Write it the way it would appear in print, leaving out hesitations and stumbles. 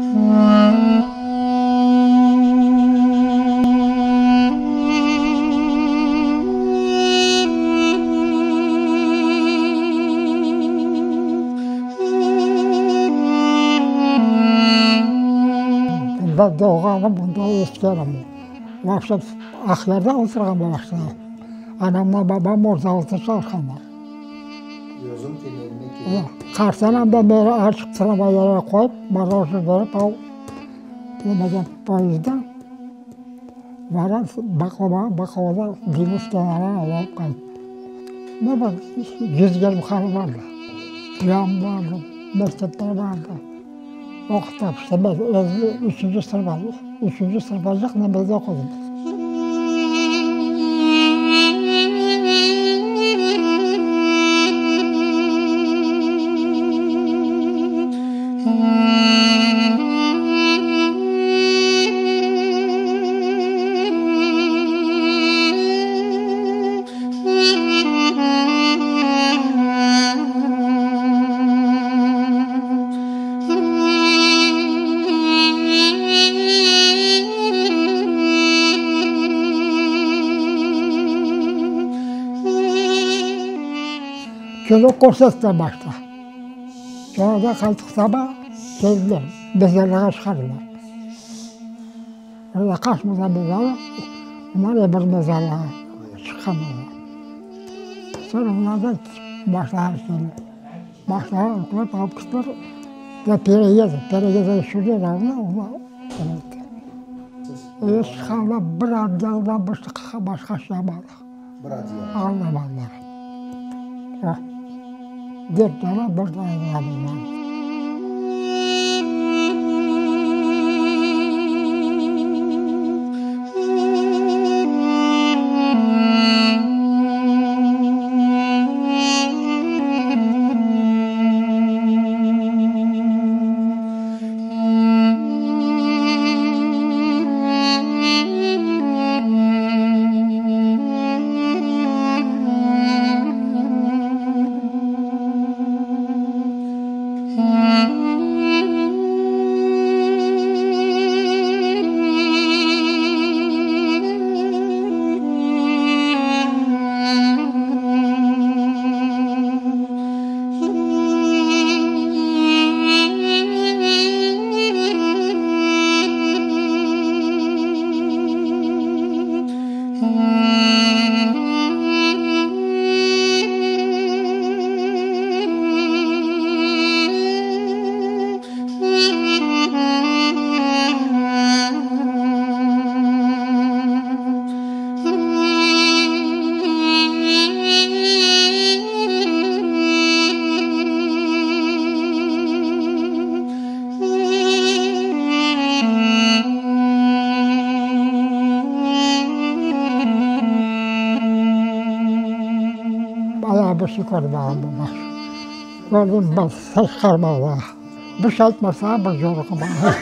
Mında doğğanım, mında öskenim. Vapşe Aqyarda oturğan başta. Anamla babam orada çalışqanlar. Özüñ temeline kelip. Qartanam da meni açıq tramvaylara qoyıp, morojnıy berip al, nemeden poyezdda baram Baklava, Baklavada deñiz kenarına alıp qayt. Ne bar, 120 hanı bardı. Cami bardı, mektepler bardı. Oquttıq işte, men özüm üçünci sınıf, üçünci sınıfacaq nemede oqudım. Kino körsettiler başta. Sonra da qaytıq saba keldiler, mezarlığa çıqardılar. Orada qaç mezar mezarı, bunlar öbür mezarlığa çıqqan olar. Soñra bunlar da başlağan şeyler. Başlağan oqlap alıp kettiler. Ve Pereyez, Pereyezge sürdiler onı, onı etti. Ev çıqqanda bir adyaldan başqa şey almadıq. Bir adyal. Almadılar. O, dört dana bir dana adyalımız bar. Bayağı bir şey kördim ağam bu baş. Kördim, bir ses çıqarmağa. Bir şey aytmasa, bir yoruğı bar.